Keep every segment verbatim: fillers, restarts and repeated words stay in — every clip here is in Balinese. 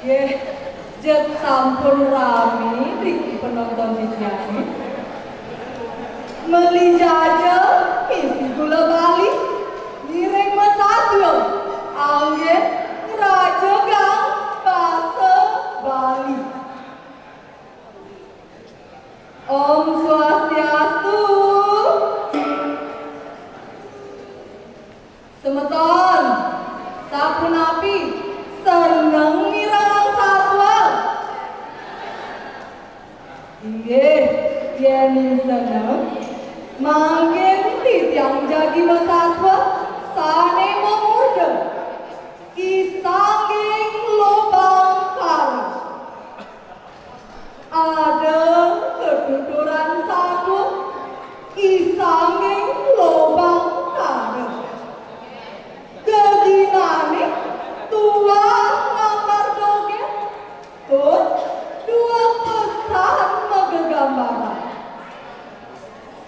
Nggih, jeg sampun rame niki penonton titiange. Meli jaja misi gula Bali, ngiring masadya anggen ngrajegang basa Bali. Om Swastiastu. Semeton, sapunapi, seneng mirengang satwa? Inggih, yen seneng, mangkin titiang jagi masatwa sane mamurda Ki Sangging Lobang Kara. Ada ketuturan satwa Ki Sangging Lobang Kara. Geginane tuah ngambar dogel, tur dua pesan magegambaran.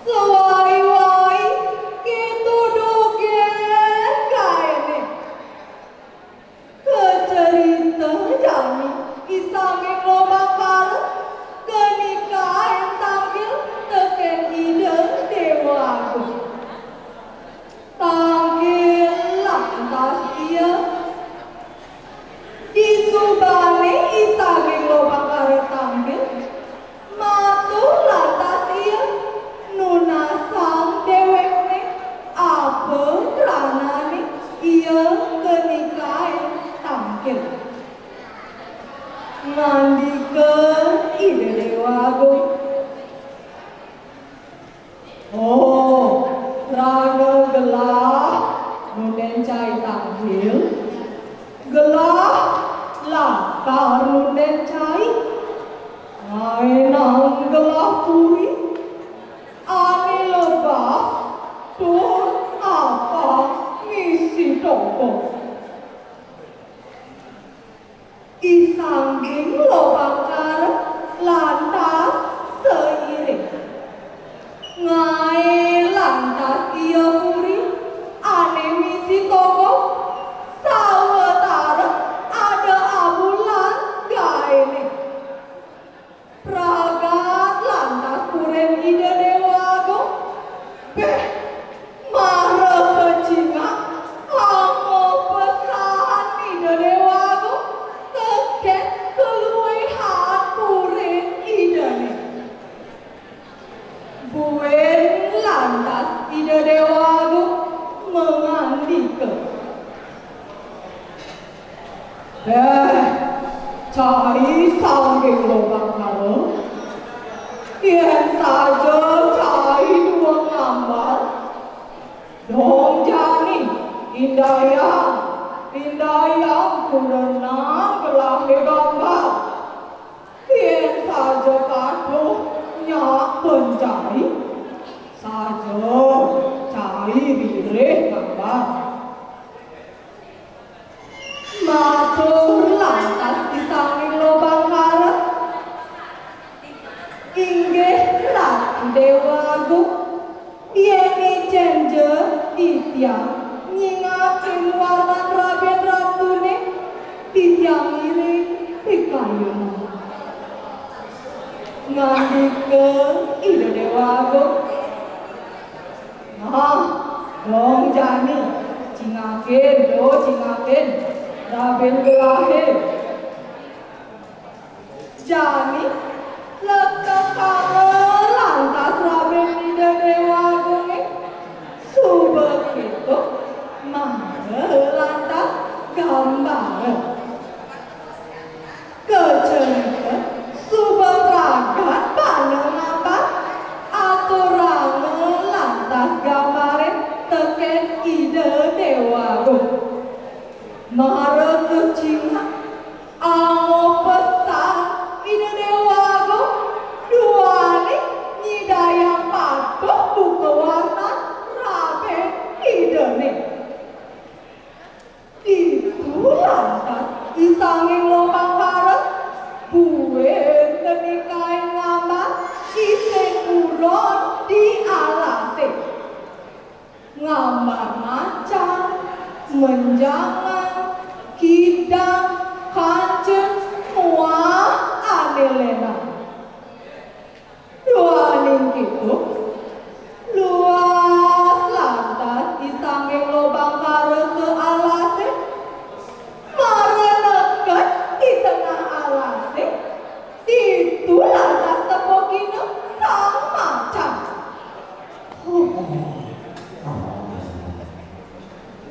Sawai-wai keto dogel gaene. Kacerita jani Ki Sangging Lobang Kara keni kaen tangkil teken Ida Dewa Agung. Tangkil lantas ia. Disubane Ki Sangging Lobang Kara tangkil, matur lantas ia nunasang dewekne apa kranane ia keni kaen tangkil. Ngandika Ida Dewa Agung, "Oh, raga gelah nunden cai tangkil, gelah lakar nunden cai, ngaenang gelah puri, ane lebah tur apang misi togog." Ki Sangging Lobang Kara lantas seiring. Ngae lantas ia puri ane misi togog, sawetara ada abulan gaene. Pragat lantas purin Ida Dewa Agung. Beh, mara kecingak, angob pesan Ida Dewa Agung teken kaluihan purin Idane. Buin lantas Ida Dewa Agung mangandika, "Beh, cai Sangging Lobang Kara, yen saja cai dua ngambar, dong jani indayang, indayang kurenang gelahe gambar. Yen saja patuh nyak pen cai, saja cai ririh ngambar." Matur lantas Ki Sangging Lobang Kara, "Inggih Ratu Dewa Agung, yen icen ja titiang nyingakin warnan raben ratune, titiang ngiring pikayun." Ngandika Ida Dewa Agung, "Nah, dong jani, cingakin, do cingakin raben gelahe." Jani, lekekanga lantas raben Ida Dewa Agunge, suba keto, mara lantas gambara. Kacerita suba pragat bana ngambar, aturanga lantas gambare teken Ida Dewa Agung. Mara kecingak, angob pesan Ida Dewa Agung, duaning nyidayang patuh buka warnan raben Idane. Ditu lantas Ki Sangging Lobang Kara buin keni kain ngambar, isih buron di alase. Ngambar macan, menjangan, Kidang, kancil, muah ané lénan. Duaning kéto, luas lantas I Sangging Lobangkara ka alasé, mara neked di tengah alasé, ditu lantas tepukina sang macan. Huh.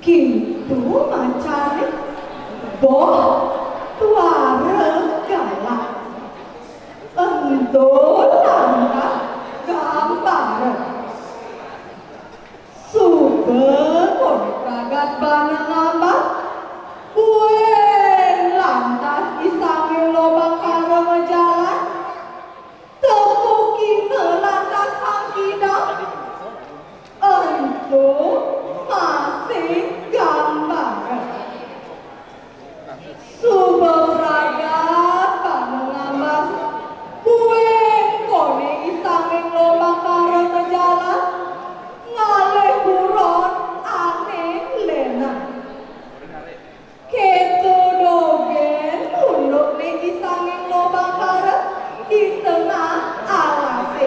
Kéto macané, boh tuara galak. Ento lantas gambara. Suba koné pragat bana ngambar, buin lantas I Sangging Lobangkara majalan. Tepukina lantas sang kidang. Ento masih gambara. Suba pragat bana ngambar, buin koné I Sangging Lobangkara majalan, ngalih buron ané lénan. Kéto dogén undukné I Sangging Lobangkara di tengah alasé.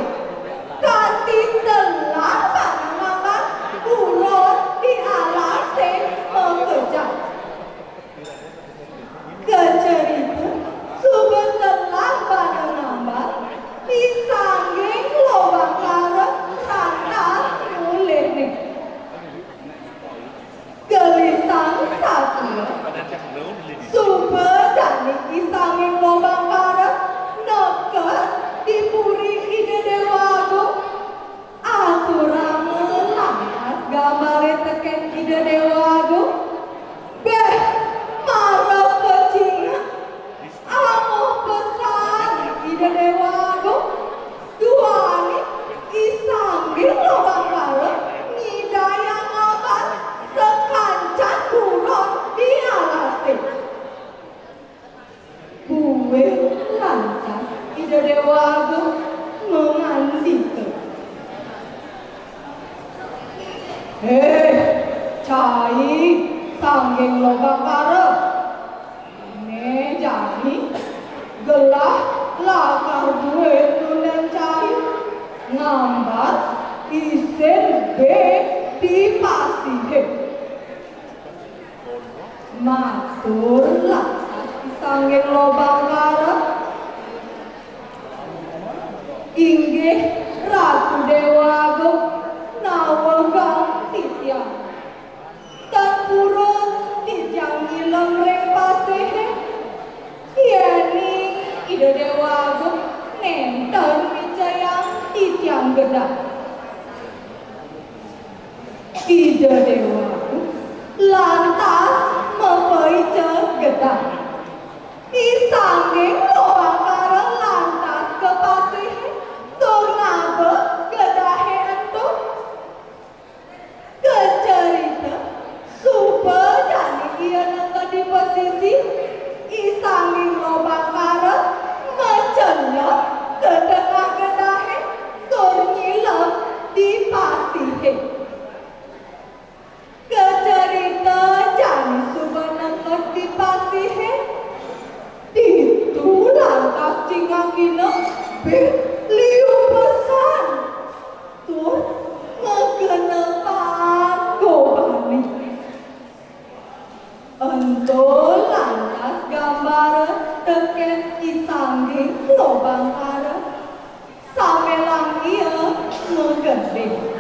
Kanti telah bana ngambar, buron di alasé makejang. Kacerita, suba telah bana ngambar, I Sangging Lobangkara lantas mulihné. Gelisang satua, suba jani I Sangging Lobangkara neked di puri Ida Déwa Agung. Aturanga lantas gambaré tekén Ida Déwa Agung. Béh, mara pecingak, amoh pesan Ida Déwa Agung. Duaning I Sangging Lobangkara nyidayang ngambar sakancan buron di alasé. Buin lantas Ida Déwa Agung mangandika. Héh, cai Sangging Lobangkara. Né jani gelah lakar buin tundén cai ngambar isin bé di pasihé. Matur lantas I Sangging Lobangkara. Inggih Ratu Déwa Agung, nawegang titiang. Tan purun titiang nyilem ring pasihé. Yéning Ida Déwa Agung nénten micayang titiang gedang. Ida Déwa Agung lantas mapaica gedang. I Sangging Lobangkara lantas ka pasihé tur ngaba gedahé ento. Kacerita, suba jani ia neked di pasisi, I Sangging Lobangkara macelep ka tengah gedahé tur nyilem di pasihé. Kacerita jani suba neked di pasihé, ditu lantas cingakina bé liu pesan tur magenepang gobané. Ento lantas gambara tekén I Sangging Lobangkara. Samélang ia magedé.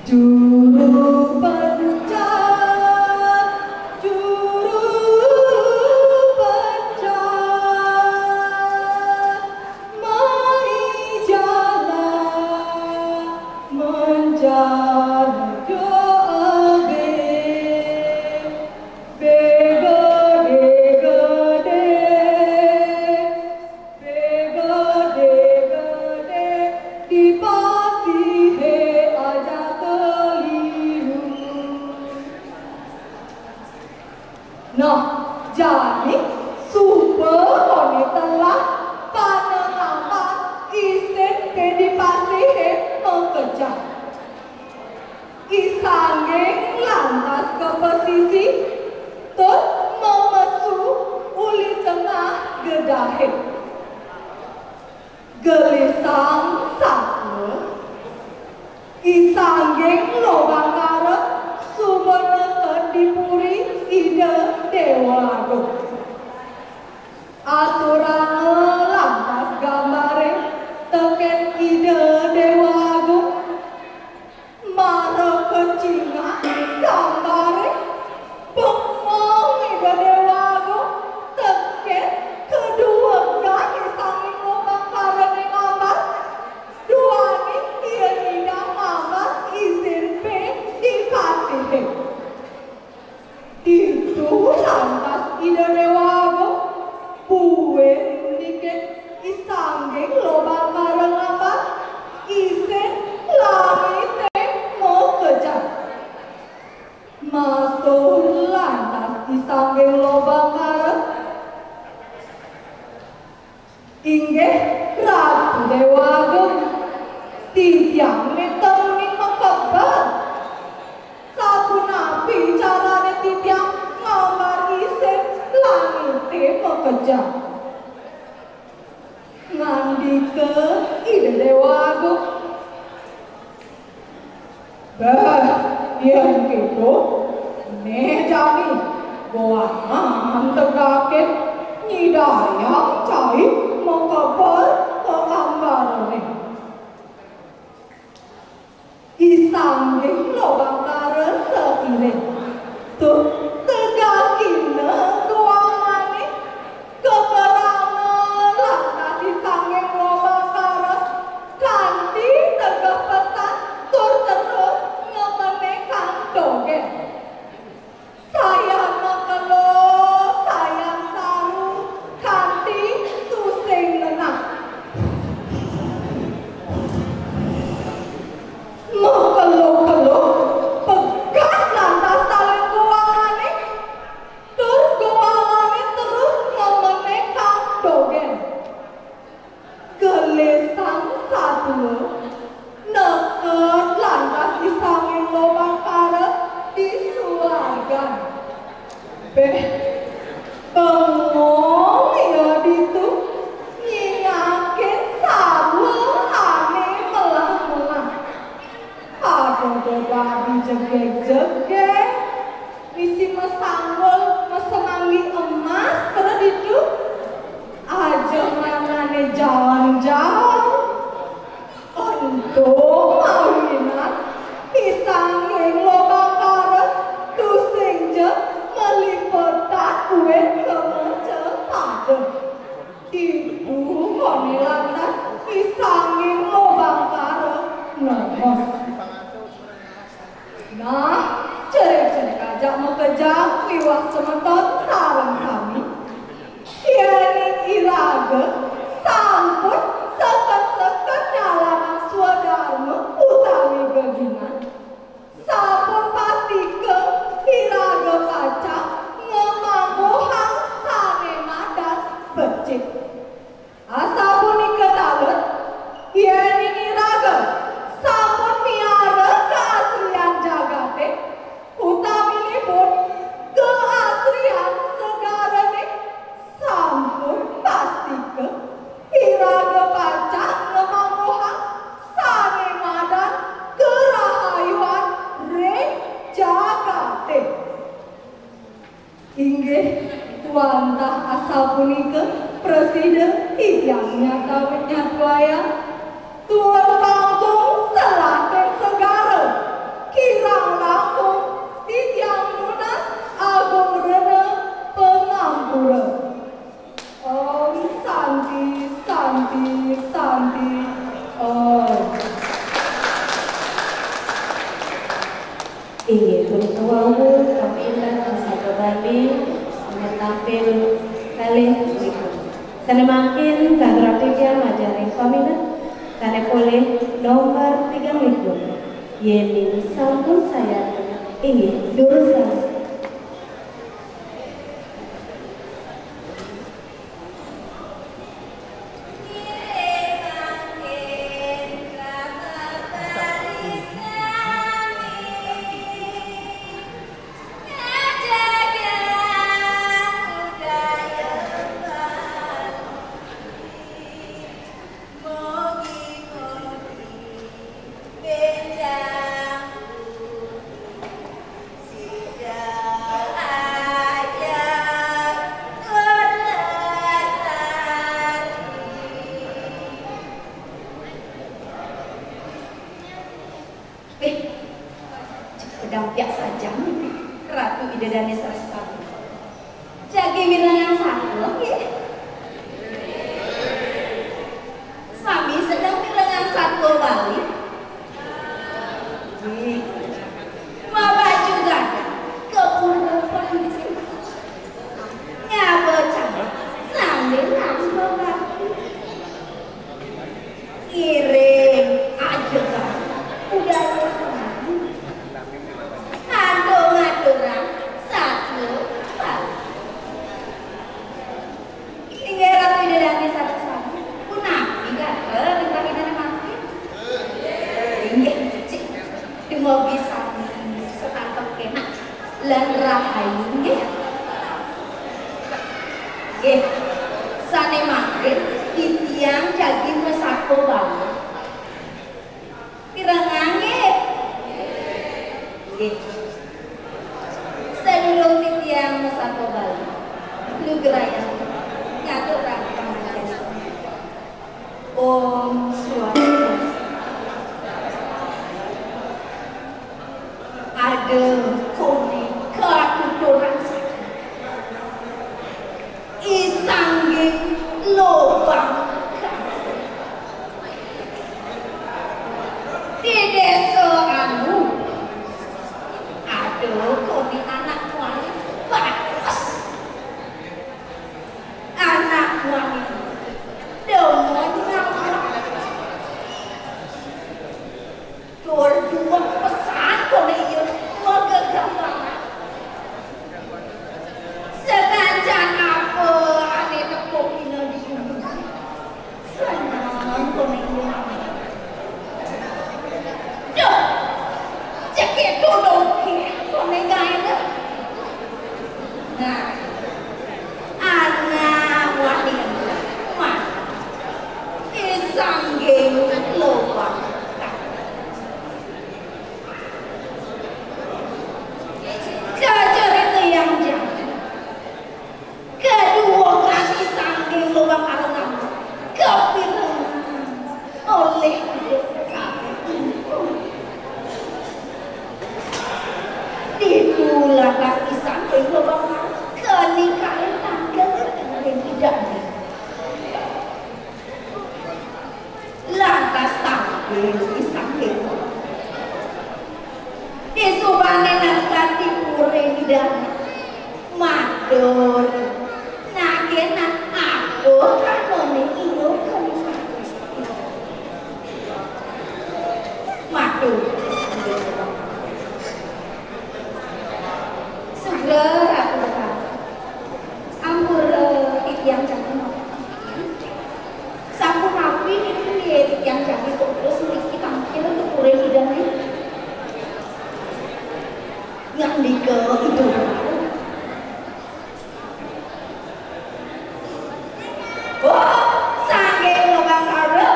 Juru pencak, juru pencak, mai jalan mencak nuju abih. Begedé-gedé, begedé-gedé, di pasihé aja keliru. Nah, jani suba koné telah bana ngambar isin bé di pasihé makejang. I Sangging lantas ka pasisi, Ida Déwa Agung. Aturana lantas gambaré tekén Ida Déwa Agung. Mara kacingak gambaré, bengong Ida Déwa Agung tekén kaduegan I Sangging Lobangkarané ngambar. Duaning ia nyidang ngambar isin ping di kasihé. Ditu lantas Ida Déwa Agung buin ngiket I Sangging Lobangkara ngambar isin langité makejang. Matur lantas I Sangging Lobangkara, "Inggih, Ratu Déwa Agung, titiang nénten uning makebet. Sapunapi carané titiang ngambar isin langité makejang?" Ngandika Ida Déwa Agung, "Béh, yén kéto, né jani goangan tegakin nyidayang cai makebet ka ambarané." I Sangging Lobangkara sairing. Tur tegakina goangané, kakeranga lantas I Sangging Lobangkara kanti tegeh pesan tur terus ngemenékang dogén. Sayan makelo, sayan saru, kanti tusing ngenah. Makelo-kelo, pegat lantas tali goangané, tur goangané terus ngemenékang dogén. Gelisang satua, neked lantas I Sangging Lobangkara di suargan. Béh, bengong ia ditu, nyingakin sarwa ané melah-melah. Pada dadi jegég-jegég, misi masanggul masemanggi emas, pada ditu. Aja manané jalan-jalan. Ento mawinan I Sangging Lobangkara tusing ja malipetan buin ka meja pada. Ditu koné lantas I Sangging Lobangkara nongos. Nah, cerik-cerik aja makejang liwat semeton sareng sami. Yéning iraga sampun seken-seken nyalanang swadarma utawi geginan, sampun pastika iraga pacang ngamangguhang sané madan becik. Asapunika taler, yéning iraga sampun miara kaasrian jagaté, utaminipun kaasrian segarané, sampun pastika iraga pacang ngamangguhang sané madan karahayuan ring jagaté. Inggih, wantah asapunika prasida titiang nyatawi-, nyatuayang, tur langkung selatin segara, kirang langkung titiang nunas agung rena pangampura. Om Santi, Santi, Santi, Om. Inggih, punika wau kapitan sabda Bali, nomor tampil kalih punika. Sané mangkin katur titiang majeng ring paminab, sané polih nomor tigang likur. Yéning sampun sayan, inggih, durusang. Dane sareng sami. Jagi mirengang satwa nggih. Sami sedeng mirengang satwa Bali. Nggih. Mabaju gadang kepungkur polisi. Ngabocah sambil ngambek. Ngiring aja budaya. Kanggo ngaturang satwa Bali. Inggih Ratu Ida Dané sareng sami. Punapi gatra ringkah Ida mangkin? Inggih, cik. Dumugi sami setantep kenak lan rahayu nggih. Nggih. Sané mangkin titiang jagi masatwa Bali. Pirengang nggih? Nggih. Sadurung titiang masatwa Bali, lugrayang ngaturang pangajian. Om Swastiastu. Aduh, koné katuturan sakit. Isangging lobang. Di désa anu. Aduh, koné anak muané bagus. Anak muané demen ngamuk. Tur duwek pesan koné iya magegambaran. Senajan apa ané tepuk dina di bumi. Seneng koné iya. Duh, cekik tulung koné gaéné. Nah, anak wanita mah isangging lobang. Kacarita yang jani. Kedua kaki sangging lobang arungan. Kepirengan oleh Ditu lantas isangging lobang arungan. Kenikahin tanggal dengan tidak. Lantas tampil isangging. Disubané nang kanti puré nidana. Matur. Nagenan aku kamoné inuk kalimatus. Matur. Sugra Ratu Betara. Ampura titiang jagi. Sapunapi niki nggih titiang jagi kok terus mriki tampil untuk puré hidangan. Ngandika itu. Oh, sangging lobang kara.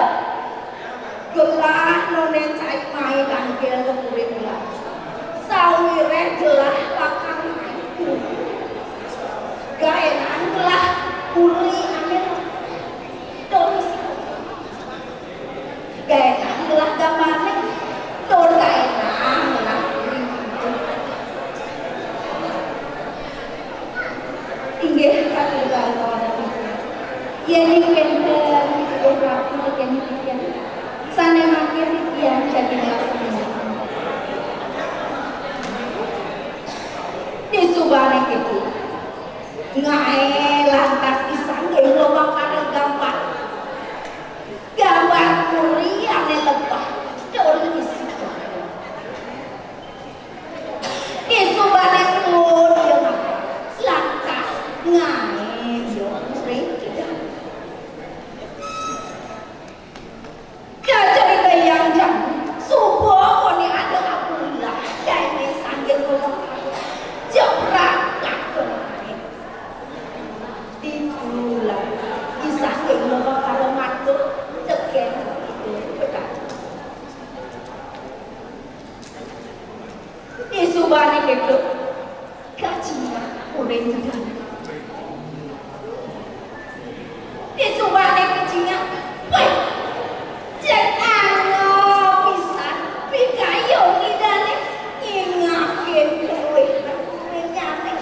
Gelah noné cai mai tangkil ke puré bulan. Sawiré gelah lakar mai. Gaénan gelah puri ané. Terus gaénan gelah gambarné. Tur gaénan gelah puri. Inggih, katurang kawanan. Yén ing kénten, inggih Prabu, yén ing kénten. Sané mangkin titiang jagi nglaksanakaken. Disubané kéto. Ngaé lantas isangging lobang arep gambar. Gambar puri ané lebah. Tur isi. Disubané suwun ya lantas ngaé ya puri. Kacarita yang jani, suba koné ada Abdullah, gaéné sangging ngomong jebrak katon. Ditulah, isangging ngomong karo matur, tekén itu pedang. Disubané kéto, kaciak uring. Disubané kaciak, wéh, cék angel pisan, pikayun idané, nyingakin kuwé, nyané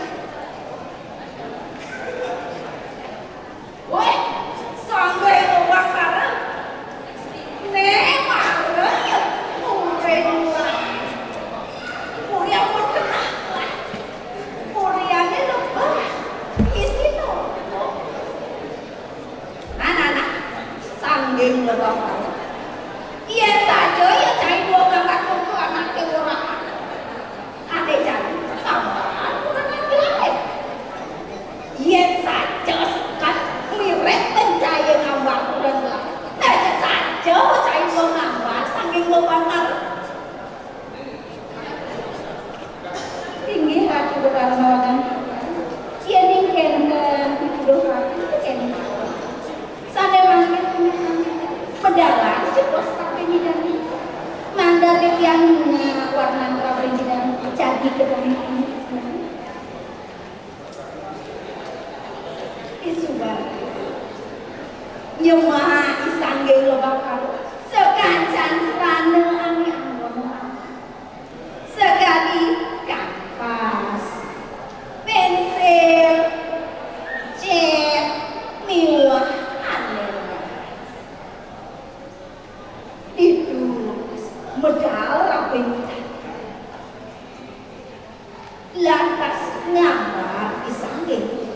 Ngambar Ida Sang Hyang Widi.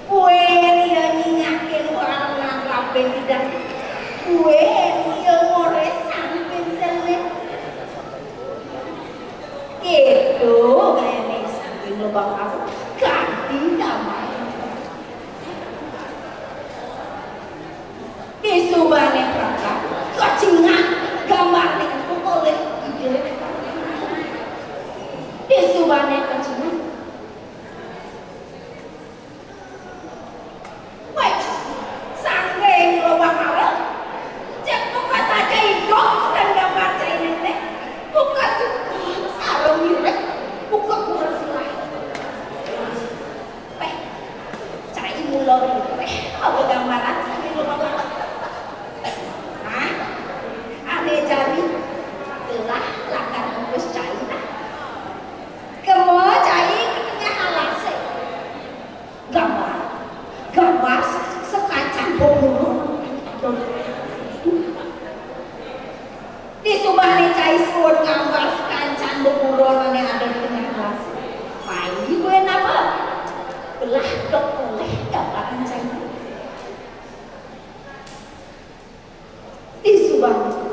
Kuwi yen nyingakke luar nang kabeh bidang. Kuwi yen ngores samping selne. Gitu, kayane samping lubang kasur. Ganti kamar. Disubane perangkat, kacingak gambar niku oleh ide. Disubane kacingak. Weh, Sang Hyang Widi, cek buka saja hidup sedang gambar cai nete. Buka suka sarung mirip, buka kurang surai. Weh, cai mula weh, apa gambaran Sang Hyang Widi? Hah? Ane jari, telah lakar bungkus cai nah. Kemo cai ke tengah alase. Gambar, gambar se-, sekancan boguro. Disubane cai suud ngambar sekancan boguro ane ada di tengah alase. Pai kuwi napa? Belah dok oleh gambaran cai. Disubane.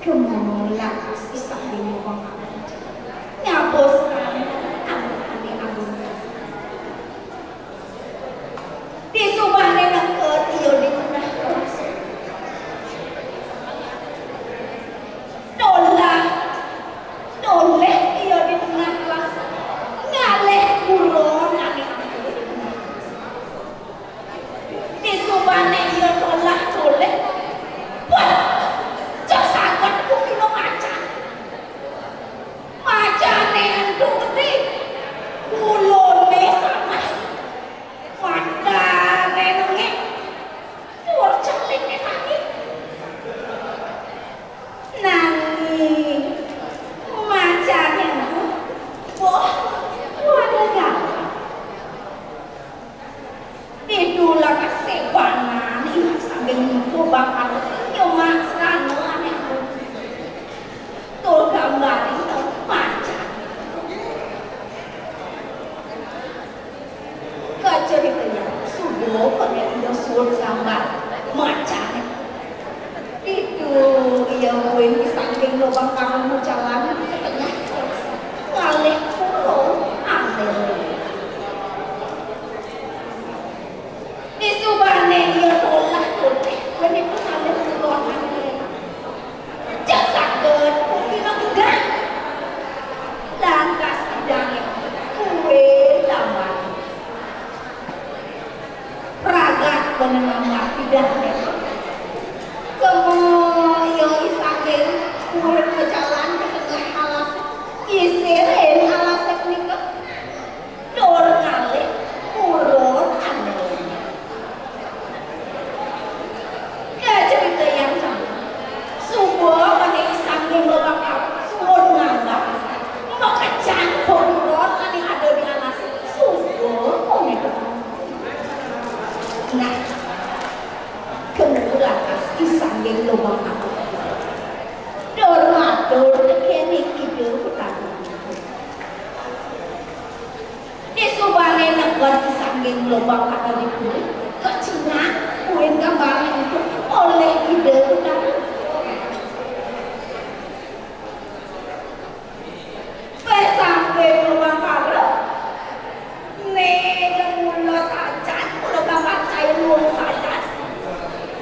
Kemana lakas Ida Sang Hyang Widi. Nyabos kami, anak-anak agung. Disubane nengker iya di tengah kelas. Dolah, doleh iya di tengah kelas. Ngalih buron ane agung. Disubane iya dolah doleh. Wah, cek sanget ku kena macan. Macane entuk gede. Ulune samas. Matane nengek. Tur celinge tadi. Nanging macane entuk. Wah, waduh gawat. Itulah kasebanan ing sangking niku bakal nyemak srana anak. Tur gambare macan. Kacerita ya, suba kene iya suud gambar macan. Itu iya kuwi sangking lubang kang jalan ke tengah. Ngalih kula aneh. Disubane iya tolah toleh, menika ngalih kula aneh. Cek saged, mungkin aku gak. Lantas bidangnya, kue tambah. Pragat menenang pidannya. Kemo iya isake urip ke jalan ke tengah alas. Isirin alas nika. Dur ngalih urun aneh. Kacerita yang sama. Suba mane sangking lobak suud ngambak. Makejang bongkor ane ada di alas. Suba mane. Nah, kemudian lantas isangking lobak. Dur matur kene kidul petani. Disubane negor sangking lobak kata dipuri, kecingak kuwi kambare itu oleh ide utama. Wis sampe lobak karo, ne mula sajan, mula gambar cai luwung sajan.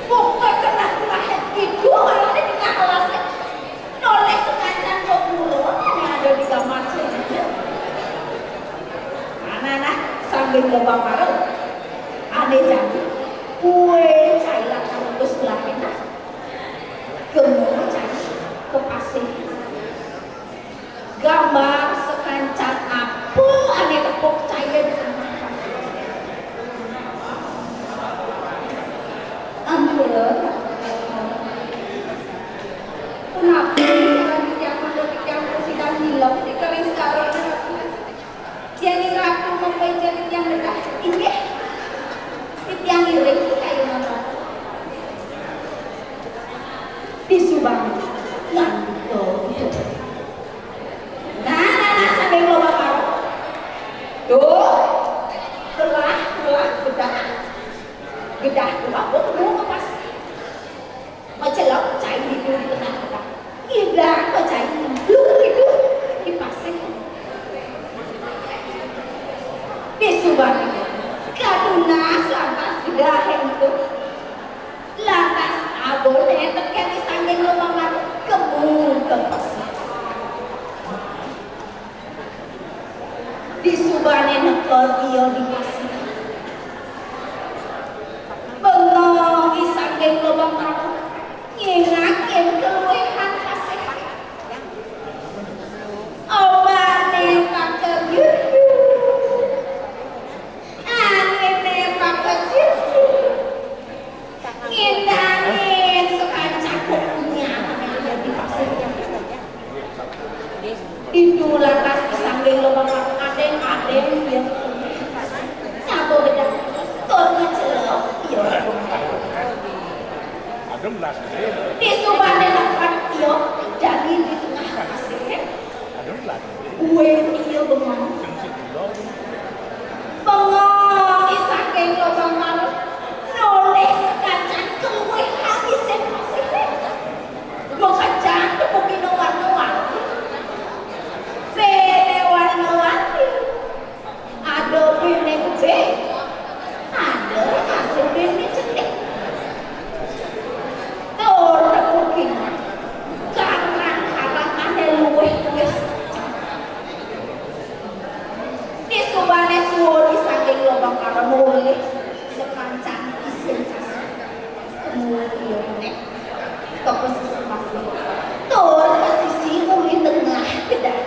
Buka kena kelahet itu, malah di tengah alas. Noleh sekancan kok mula, ane ada di kamar sendiri. Nah, nah, nah, sambil lobak karo. Ane jadi, kue cai lah karo ke sebelah kita. Gemuk cai, ke pasir. Gambar sekancan apa ane tepuk cai di tengah pasir. Ampun. Punapi, jalan titiang, mangga titiang prasida nyilem, ing keris darane Ratu. Yen Ratu mengko ijin titiang bedah, inggih. Titiang iring kayunan Ratu. Disubang ngandika. Nah, nah, nah, sambil lobak Kadunas lantas gedahé ento. Lantas aboné tekén I Sangging Lobang Marut kemu ka pasih. Disubané neked ia di pasih, bengong I Sangging Lobang Marut, nyingakin kaluihan pasih. Ombakné pakebyuyut, anginné pakesisir, ngindangin sakancan kukunyah ané ada di pasih. Ditu lantas I Sangging Lobang Marut adéng-adéng ia. Nyaba bedak tur ngacelep ia. Disubané neked ia dadi di tengah pasih. Buin ia bengong. Bengong I Sangging Lobang Marut nolih sakancan kaluihan isin pasihé. Makejang tepukina warna-warni. Béné warna-warni. Ada béné gedé, ada masih béné cendék. Tur tepukina karang-karang ané luwih tuwis. Disubané suud I Sangging Lobang Marut nolih sakancan isin pasih. Kemudian nek ka pasisi pasih. Tur pasisi uli tengah gedahé.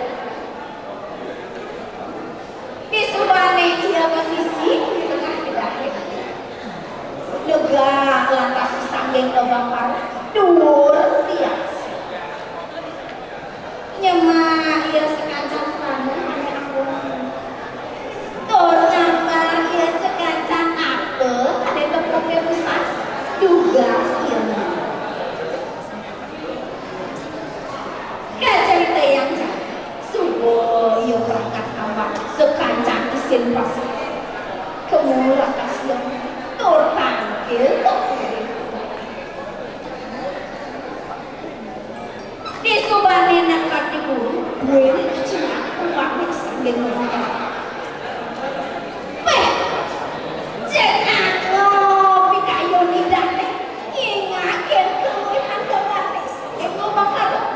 Disubané ia pasisi uli tengah gedahé. Lega lantas I Sangging Lobang Marut duur tias. Nyemak ia sakancan srana ané agung. Tur nampar ia sakancan apa ané tepukné rusak. Dugas ia. Kacaritayang jani, suba ia prangkat nambah sakancan isin pasih. Kemu lantas ia tur tangkil ka kuring. Disubané neked di kuring, buin kacingak umané I Sangging Lobang Marut. Wéh, jeg anggon pikayun idané, nyingakin kaluihan domba I Sangging Lobang Marut.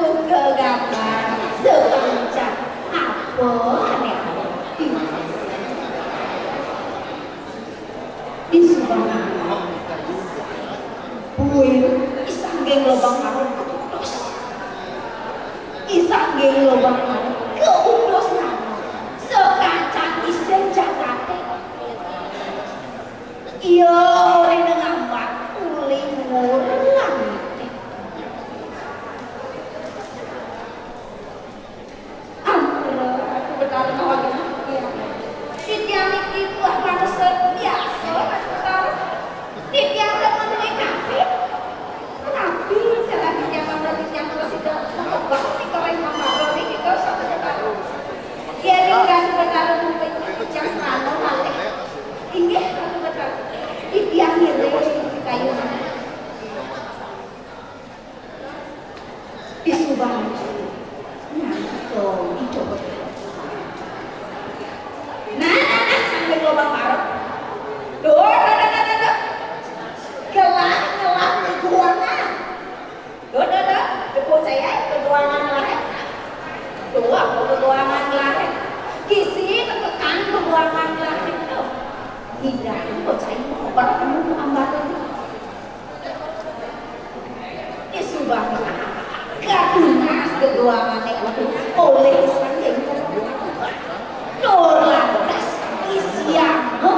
Uga gambar sakancan apa ané ada di pasih. Disubané buin I Sangging Lobang Marut kauplos. I Sangging Lobang Marut kauplos nana sakancan isin jagaté. Ia uli ngambat uli nguur langité. Ampura, Ratu Betara Kawagena. Iya. Titiang niki buah manusa biasa, Ratu Betara. Titiang rak menuhi kabéh. Napi salah titiang lamun titiang prasida makebak nika ring Mambara niki, Ratu Betara? Yéning Ratu Betara mumpuni titiang srana malih. Inggih, Ratu Betara. Titiang ngiring pikayunan. Disubané nyangka Ida Betara. Nah, nah, nah, Sangging Lobang Marut. Duh, duh, duh, duh, duh, duh. Gelah ngelah gegoangan. Duh, duh, duh. Duh, bocah ya, gegoangan ngelah. Duh, apa gegoangan ngelah? Gisi tetekan gegoangan ngelah. Duh. Ngidahin bocah ini mau bertemu ambatan. Disubané katunas gegoangané olih Sangging Lobang Marut. Tur lantas isianga.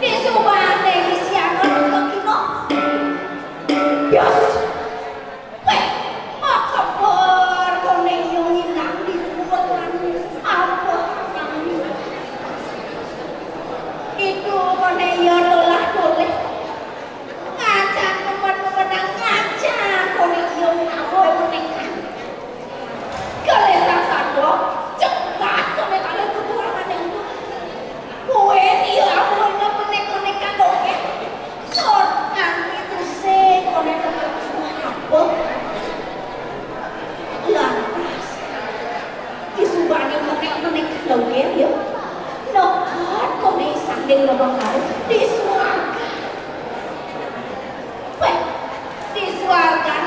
Disubané isianga kekina. Bias. Wéh, makebet koné ia nginang di luwet nangis. Apa nangis? Wani menek-menek lho, ya. Neked koné sanding Lobang Karuk di swarga. Wéh, di swarga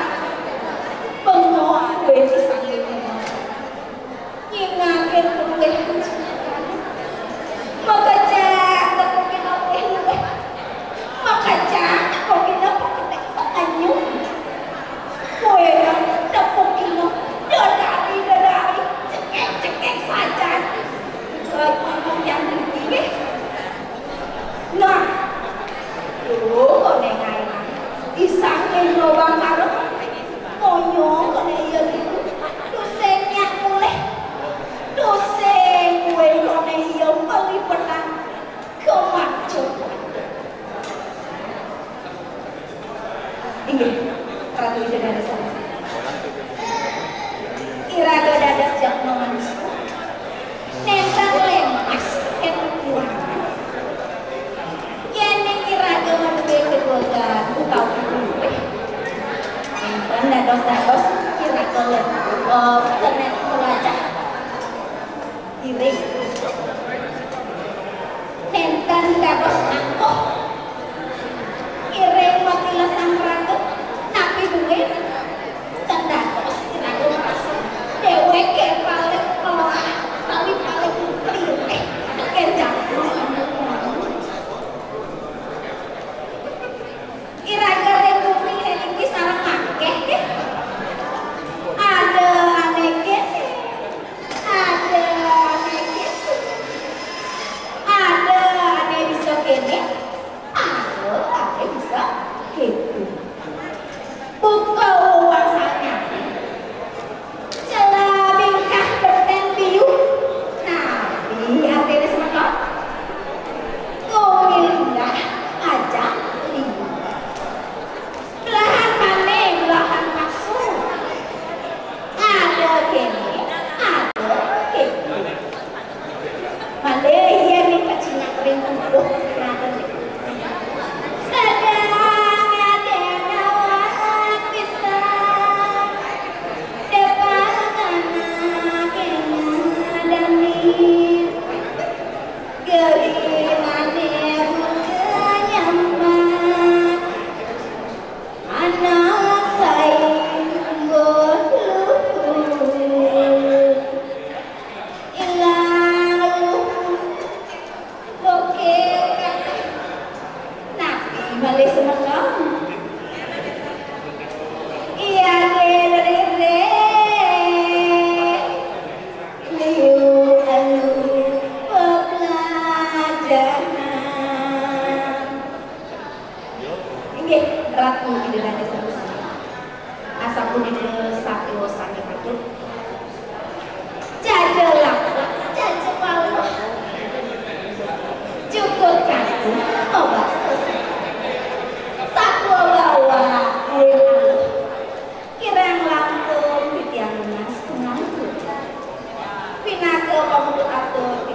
bengong kowe di sanding Lobang Karuk. Nyingake kowe. Makejang kok kena kowe. Makejang kok kena kok kena kok anyung. Kowe nang tepuk ino, dodari, dodari, cekek, cekek saja. Coba ngomong yang tinggi, nggih. Nah, lho, kok ning ae. Di samping Lobang Karuk, konyong kok ning iya niku. Tusing nyak mulih. Tusing kowe kok ning iya melipetan kemajuan. Inggih, Ratu Ida dados sanes. Iraga dados jatma manusa. Nénten lemas kén kurangan. Yén ning iraga madué kedugaan utawi luwih. Nénten dados-dados iraga lem-, eh, kena melajah. Iring. Nénten dados angkuh. Iring mati lesang raga, napi duwé? Ten dados iraga ngrasa déwéké paling melah, tapi paling klirik. Kén jago sambut mau. Iraga ring bumi niki sareng mangkeh nggih. Ada ané kéné. Ada ané kéné. Ada ané bisa kéné. Ada ané bisa kéné. Buka wawasannya. Cela bingkah beten biu. Napi artiné semeton? Kumilah aja liu. Belahan mané, belahan pasu. Ada kéné, ada kéné. Malih yén ning kacinyak ring tempuh ngaten. Kadang ada nawat pisan. Depan anak yang dami. Geri mané buka nyaman. Anak saé tumbuh luhur. Ilang luhur. Oke, napi malih semeton? Iya, nggih, rere. Liu alu pepelajahan. Inggih, Ratu Ida dados sanes. Asapunika satua sami patut. Jaja lakon, jaja paluh. Jukut kanggo ngobas. Satua bawa kuwi aluh. Kirang langkung titiang nunas pangantun. Pinaka pamuput atur